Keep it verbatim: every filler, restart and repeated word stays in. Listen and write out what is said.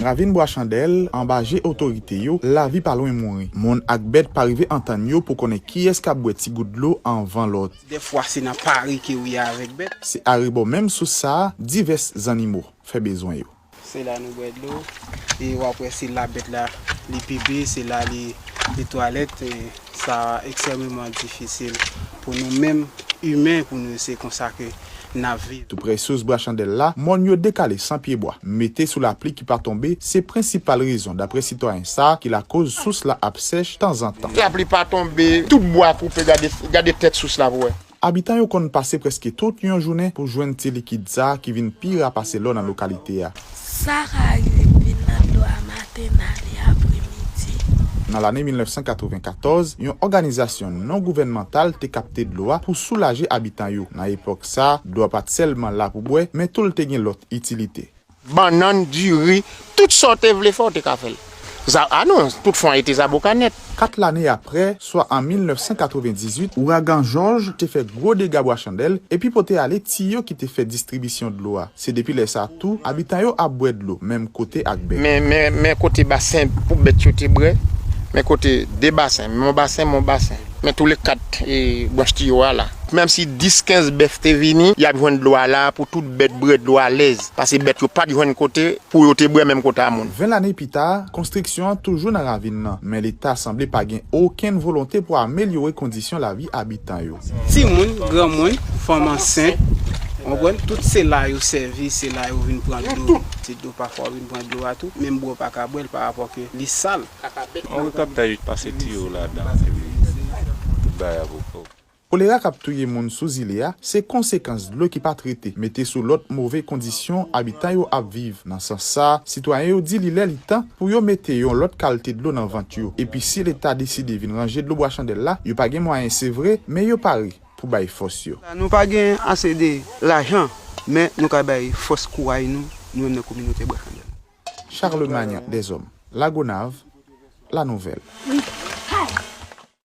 Ravin Bwa Chandèl, anba je otorite yo, lavi pa lwen mouri. Moun ak bèt pa rive antann yo pou konnen kiyès k ap bwè ti gout dlo anvan lòt. Dèfwa se nan pari ke w ye avèk bèt. Se arebò menm sous sa a, divès zannimo fè bezwen yo. Se la nou bwè dlo, e w ap wè se la bèt la li pipi, se la li, li twalèt, e sa ekstrèmeman difisil pou nou menm, imen, pou nou, se konsa ke n ap viv. Tou prè sous Bwa Chandèl la, mòn yo dekale san pyebwa, mete sou lapli ki pa tonbe, se prensipal rezon, daprè sitwayen sa a, ki lakoz sous la ap sèch tanzantan. Lapli pa tonbe, tout bwa koupe, gade, gade tèt sous la pou wè. Abitan yo konn pase prèske tout yon jounen pou jwenn ti likid sa a ki vin pi ra pase lò nan lokalite a. Sa ka rive nan dlo a maten, nan ale apremidi. Nan lane mil nèf san katrevenkatòz, yon òganizasyon non gouvènmantal te kapte dlo a pou soulaje abitan yo. Nan epòk sa a, dlo a pa t sèlman la pou bwè, men tou l te gen lòt itilite. Bannann, diri, tout sa w te vle fè, w te ka fè l. Za-, a non, tout fon an, e te zaboka nèt. Kat lane aprè, swa an mil nèf san katrevendizuit, ouragan Jòj te fè gwo dega Bwa Chandèl epi pote ale tiyo ki te fè distribisyon dlo a. Se depi lè sa a tou, abitan yo ap bwè dlo menm kote ak bèt. Men, men, men kote basen pou bèt yo te bwè, men kote de basen, men yon basen, men yon basen. Men toulèkat, e, branch tiyo a la. Menm si dis, kenz bèf te vini, y ap jwenn dlo a la pou tout bèt bwè dlo alèz. Paske bèt yo pa t jwenn kote pou yo te bwè menm kote a moun. Ven lane pita, konstriksyon an toujou nan ravin nan, men Leta sanble pa gen okenn volonte pou amelyore kondisyon lavi abitan yo. Timoun, granmoun, fanm ansent, w konprann, tout se la yo sèvi, se la yo vin pran dlo. Se dlo pafwa yo vin pran dlo a tou, menm bwè yo pa ka bwè l pa rapò ke li sal. Yon rekaptaj pase tiyo ladan, epi tout bagay ap oke. Kolera k ap touye moun sou zile a, se konsekans dlo ki pa trete, mete sou lòt move kondisyon abitan yo ap viv. Nan sans sa a, sitwayen yo di li lè li tan pou yo mete yon lòt kalite dlo nan vant yo. Epi si Leta deside vin ranje dlo Bwa Chandèl la, yo pa gen mwayen se vre, men yo pare pou bay fòs yo. Nou pa gen ase de lajan, men nou ka bay fòs kouraj nou, nou menm nan kominote Bwa Chandèl. Charlemagne Deshommes, Lagonav, La Nouvelle.